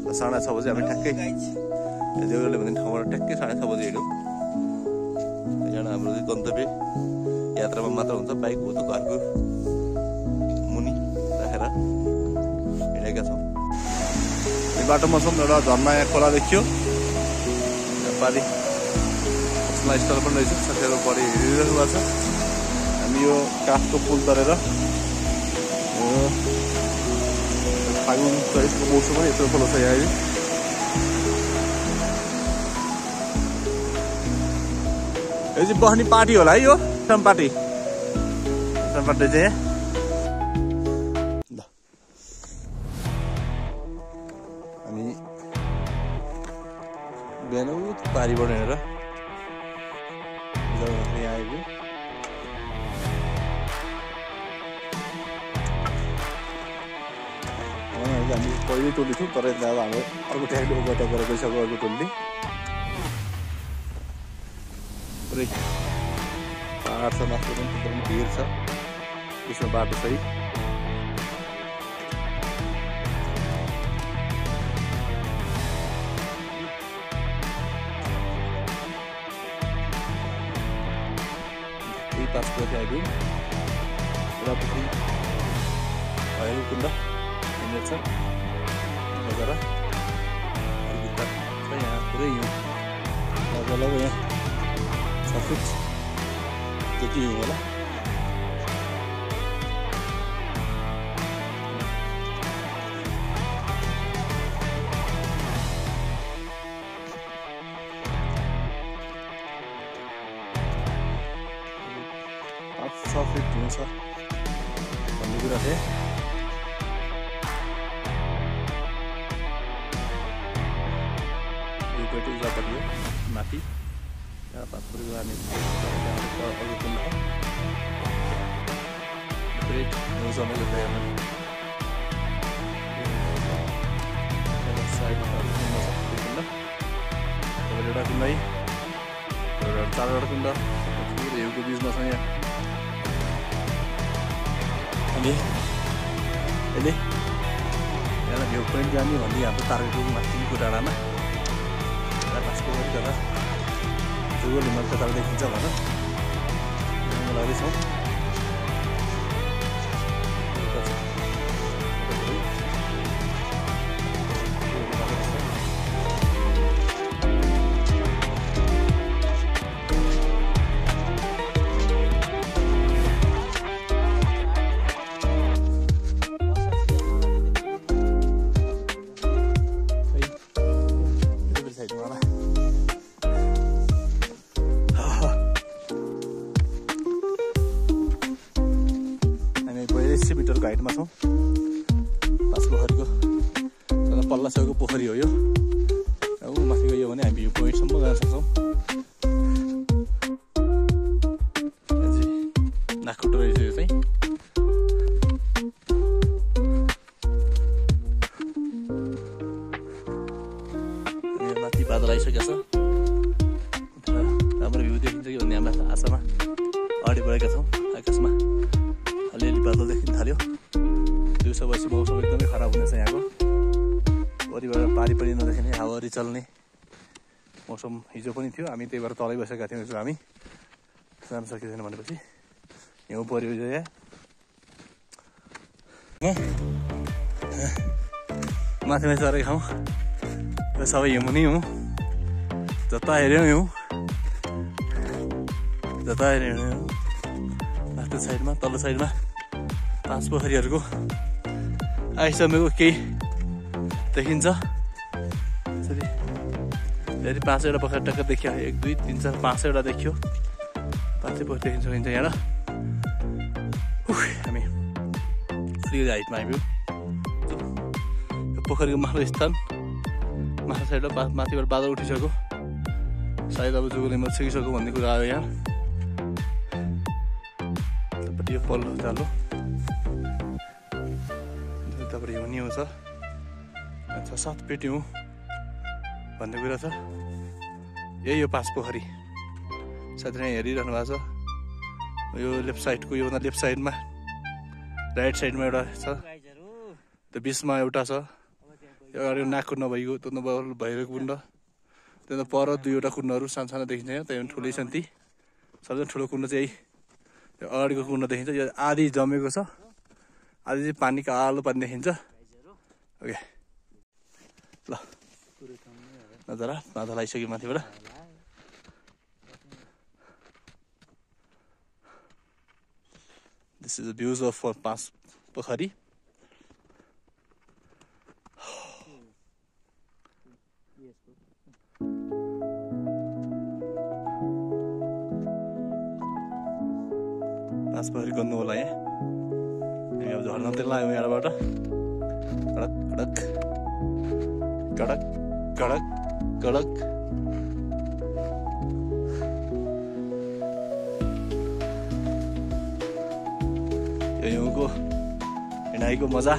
6:30 बजे हामी ठ्याक्कै देउराली भन्ने ठाउँबाट ठ्याक्कै 6:30 बजे हिँड्यौँ। यहाँ हाम्रो गन्तव्य यात्रामा मात्र हुन्छ, बाइक उतो घरको मुनि राखेर हिँडेका छौँ। यो बाटोमा छौँ, एउटा झर्ना यहाँ खोला देखियो, नेपाली स्टल पनि रहेछ, साथीहरू बढी हिँडिरहनु भएको छ। हामी यो काठको पुल तरेर फागुन चैतको मौसममा यत्रो खोलो छ यहाँ। यो चाहिँ बस्ने पार्टी होला है, यो पार्टी चाहिँ ल हामी बिहान पारीबाट हिँडेर यहाँ आइपुग्यो। हामी पहिलो टोली थियौँ, तर अब हाम्रो अर्को ट्याक्टर ओभरटेक गरेर गइसक्यो अर्को टोलीले। पुरै पाहाड छ, माथि पनि एकदम भिर छ, त्यसमा बाटो सही। त्यही 5 बजी आइपुग्यौँ। पुरापुरी भैरव कुण्ड हिँड्ने छ बजार यहाँ पुरै हिउँ लगभग यहाँ 6 फिट जति हिउँ होला। फिट हुन्छ भन्ने कुरा थिएँ। दुईपट्टि उजापट्टि हो माथि, यहाँ 5 फुट हामी अरू कुण्ड पुरै जमेको छ। यहाँ साइडमा कुण्ड छ, कुण्ड एउटा कुण्ड है, 4वटा कुण्ड हिउँको बिचमा छ। यहाँ अहिले यहाँ भ्यू पोइन्ट जाने भन्ने हाम्रो टार्गेट हो, माथिको डाँडामा पासको गरेर जुगोल हिमाल कता देखिन्छ भनेर लाग्दैछौँ। मिटरको हाइटमा छौँ। पाँचपोखरीको पल्ला छेउको पोखरी हो यो। माथि गयो भने हामी भ्यू पोइन्टसम्म जान सक्छौँ। नाकखुट्टो रहेछ यो चाहिँ। माथि बादल आइसकेको छ, राम्रो भ्यू देखिन्छ कि भन्ने हामीलाई आशामा अगाडि बढेका छौँ। आकाशमा अलिअलि बादल देखिन थाल्यो। दिउँसो भएपछि मौसम एकदमै खराब हुनेछ यहाँको। वरिबाट पारी पनि नदेखिने, हावारी चल्ने मौसम हिजो पनि थियो। हामी त्यही भएर तलै बसेका थियौँ। हिजो हामी जान सकेको छैन भनेपछि हिउँ पऱ्यो यहाँ। माथि माथि चढेको ठाउँ यो सबै हिउँ नै हुँ। जता हेऱ्यौँ हिउँ, जता हेऱ्यौँ हिउँ। माथिल्लो साइडमा तल्लो साइडमा पाँचपोखरीहरूको आइसमेको केही देखिन्छ। यसरी फेरि 5वटा पोखरी टक्क देखियो। 1 2 3 4 5वटा देखियो। 5 पोखरी देखिन सकिन्छ यहाँ। हामी फ्री हाइटमा आइपुग्यौँ। यो पोखरीको माथिल्लो स्थान, माथिल्लो साइडमा माथिबाट बादल उठिसक्यो। सायद अब जुगोले मर्सिसक्यो भन्ने कुरा आयो यहाँ। यो पल्लो चालो यतापट्टि हिउँ हिउँ छ, 6-7 फिट हिउँ भन्ने कुरा छ। यही यो पाँचपोखरी साथै यहाँ हेरिरहनु भएको छ। यो लेफ्ट साइडको, योभन्दा लेफ्ट साइडमा राइट साइडमा एउटा छ, त्यो बिचमा एउटा छ, यो अगाडि नाक कुण्ड भइगयो, त्यो भैरव कुण्ड, त्यहाँ पर 2वटा कुण्डहरू सानो देखिन्छ। त्यहाँ ठुलै छन् ती। सबैभन्दा ठुलो कुण्ड चाहिँ यो अगाडिको कुण्ड देखिन्छ। यो आधी जमेको छ, आधी चाहिँ पानी कालो पानी देखिन्छ। ओके ल नजरा माछा लगाइसक्यो माथिबाट। This is the views of Pakhari. Pakhari गर्नु होला यहाँ। हामी अब झर्नातिर लाग्यौँ यहाँबाट। कडक कडक कडक कडक कडक। यो हिउँको हिँडाइको मजा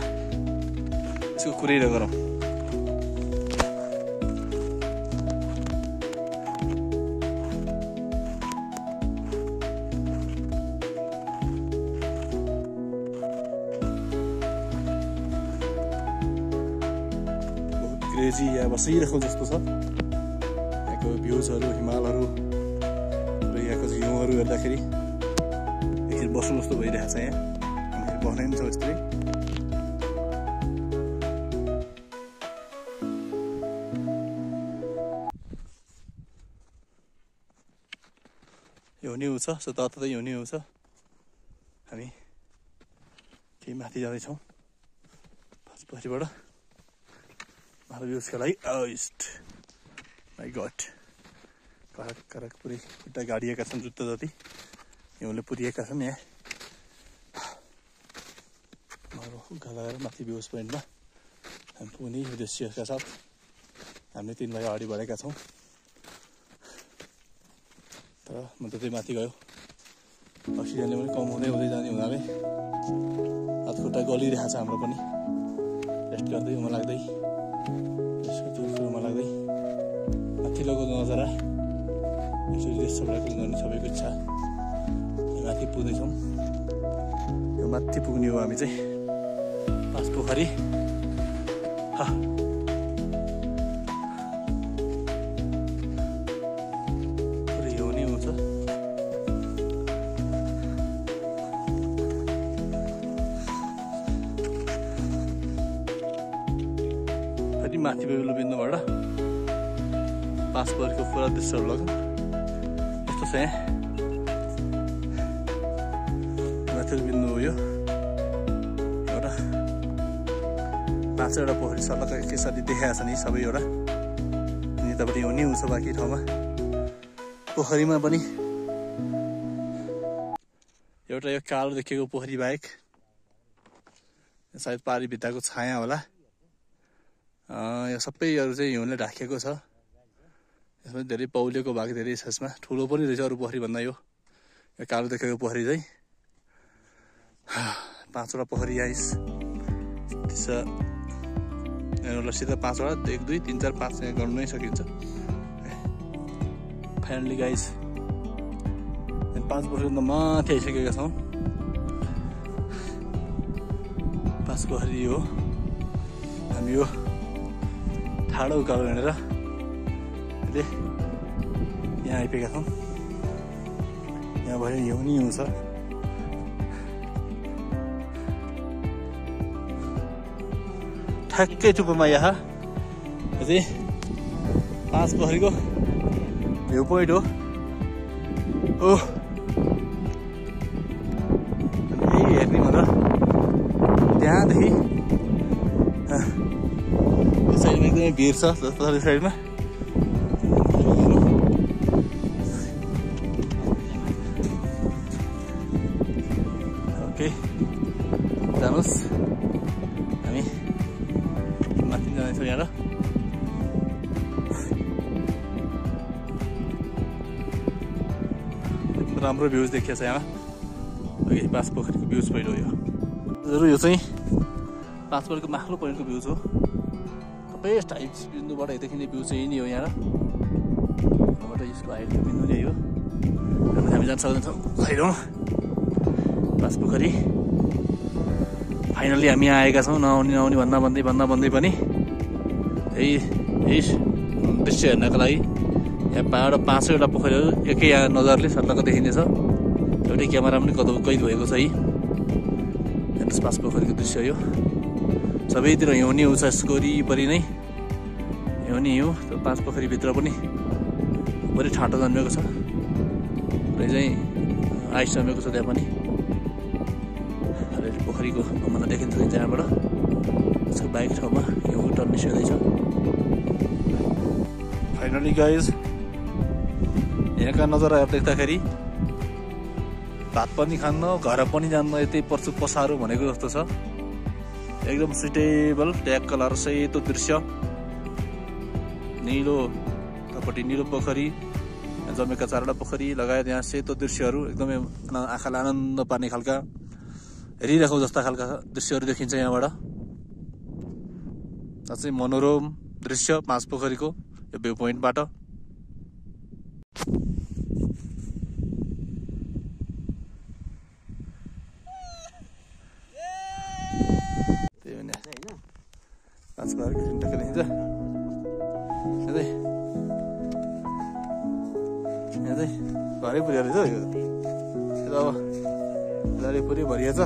यसको कुरै नगरौँ। क्रेजी यहाँ बसिरहेको जस्तो छ। यहाँको भ्युजहरू, हिमालहरू र यहाँको हिउँहरू हेर्दाखेरि एकछिन बस्नु जस्तो भइरहेको छ। यहाँ हामी बस्नै पनि छ यस्तै। हिउँनी छ, तातै हिउँनी छ। हामी केही माथि जाँदैछौँ पछिबाट उसका लागि। माई गड कडक कडक पुरै खुट्टा गाडिएका छन्, जुत्ता जति हिउँले पुरिएका छन्। यहाँ उखा लगाएर माथि भ्युज पोइन्टमा हामी पुग्ने उद्देश्यका साथ हामीले 3 भाइ अगाडि बढेका छौँ। तर म त त्यही माथि गयो, अक्सिजनले पनि कम हुँदै जाने हुनाले हात खुट्टा गलिरहेको छ हाम्रो पनि। रेस्ट गर्दै उमा लाग्दै लाग्दै माथिल्लोको नजरा एकचोटि सबैको गर्ने सबैको इच्छा। माथि पुग्दैछौँ। यो माथि पुग्ने हो हामी चाहिँ पाँचपोखरी। पुरै हिउँनी हुन्छ। फेरि माथि बेहुलो बिन्दुबाट पाँचपोखरीको पुरा दृश्यहरू लग्छ। यस्तो छ यहाँ माथिल्लो बिन्दु हो यो। एउटा 5वटा पोखरी सल्लाह एकैसाथ देखाएको छ नि सबै एउटा। अनि यतापट्टि हिउँनी हुन्छ बाँकी ठाउँमा। पोखरीमा पनि एउटा यो कालो देखेको पोखरी बाहेक सायद पारी भित्ताको छाया होला। यो सबैहरू चाहिँ हिउँले ढाकिएको छ। यसमा धेरै पौलेको भाग धेरै छ। यसमा ठुलो पनि रहेछ अरू पोखरी भन्दा। यो कालो देखेको पोखरी चाहिँ 5वटा पोखरी यहाँ सिधा 5वटा 1 2 3 4 5 यहाँ गर्नु नै सकिन्छ। फाइनली गाइस 5 पोखरी माथि आइसकेका छौँ। 5 पोखरी हो। हामी यो ठाडो उकालो हिँडेर यहाँ आइपुगेका छौँ। यहाँ भयो हिउँनी हुन्छ। ठ्याक्कै टुप्पोमा यहाँ चाहिँ 5 पोखरीको भ्यू पोइन्ट हो। हेर्ने भनेर त्यहाँदेखि यो साइडमा एकदमै भिड छ। जस्तो साइडमा ओके जानुहोस्। हामी माथि जाँदैछौँ यहाँ। राम्रो भ्युज देखिएको छ यहाँ। ओके 5 पोखरीको भ्युज पोइन्ट हो यो। यो चाहिँ 5 पोखरीको माथिल्लो पोइन्टको भ्युज हो। सबै टाइप बिन्दुबाट देखिने भ्यू चाहिँ यही नै हो। यहाँबाट यसको हाइटको बिन्दु नै हो। हामी जान सक्दैछौँ खैरौँ 5 पोखरी। फाइनली हामी आएका छौँ। नआउने भन्दा भन्दै पनि यही दृश्य हेर्नको लागि यहाँ 500वटा पोखरीहरू एकै यहाँ नजरले सर्लक्क देखिनेछ। एउटै क्यामेरा पनि कैद भएको छ। हेर्नुहोस् 5 पोखरीको दृश्य यो। सबैतिर हिउँ नै छ, यसको वरिपरि नै हिउँ नै हिउँ। त्यो 5 पोखरीभित्र पनि बढी ठाँटो जन्मेको छ र चाहिँ आइस जमेको छ त्यहाँ पनि। पोखरीको नमुना देखिन्छ त्यहाँबाट। यसको बाइक ठाउँमा हिउँ टर्ने सुन्दैछ। फाइनली गाइज यहाँका नजाराहरू देख्दाखेरि भात पनि खान्न, घर पनि जान्न, यतै पर्छु पसारो भनेको जस्तो छ। एकदम सुइटेबल ट्याग कलर सेतो दृश्य, निलो तपाईँपट्टि निलो पोखरी, जमेका 4वटा पोखरी लगायत यहाँ सेतो दृश्यहरू एकदमै आँखालाई आनन्द पार्ने खालका, हेरिराखौँ जस्ता खालका दृश्यहरू देखिन्छ यहाँबाट। साँच्चै मनोरम दृश्य 5 पोखरीको यो भ्यू पोइन्टबाट। त्यही भने 5 पोखरीको टक्कै देखिन्छ। यहाँ चाहिँ घरै पुगेको रहेछ यो। अब गाडी पुरै भरिएछ।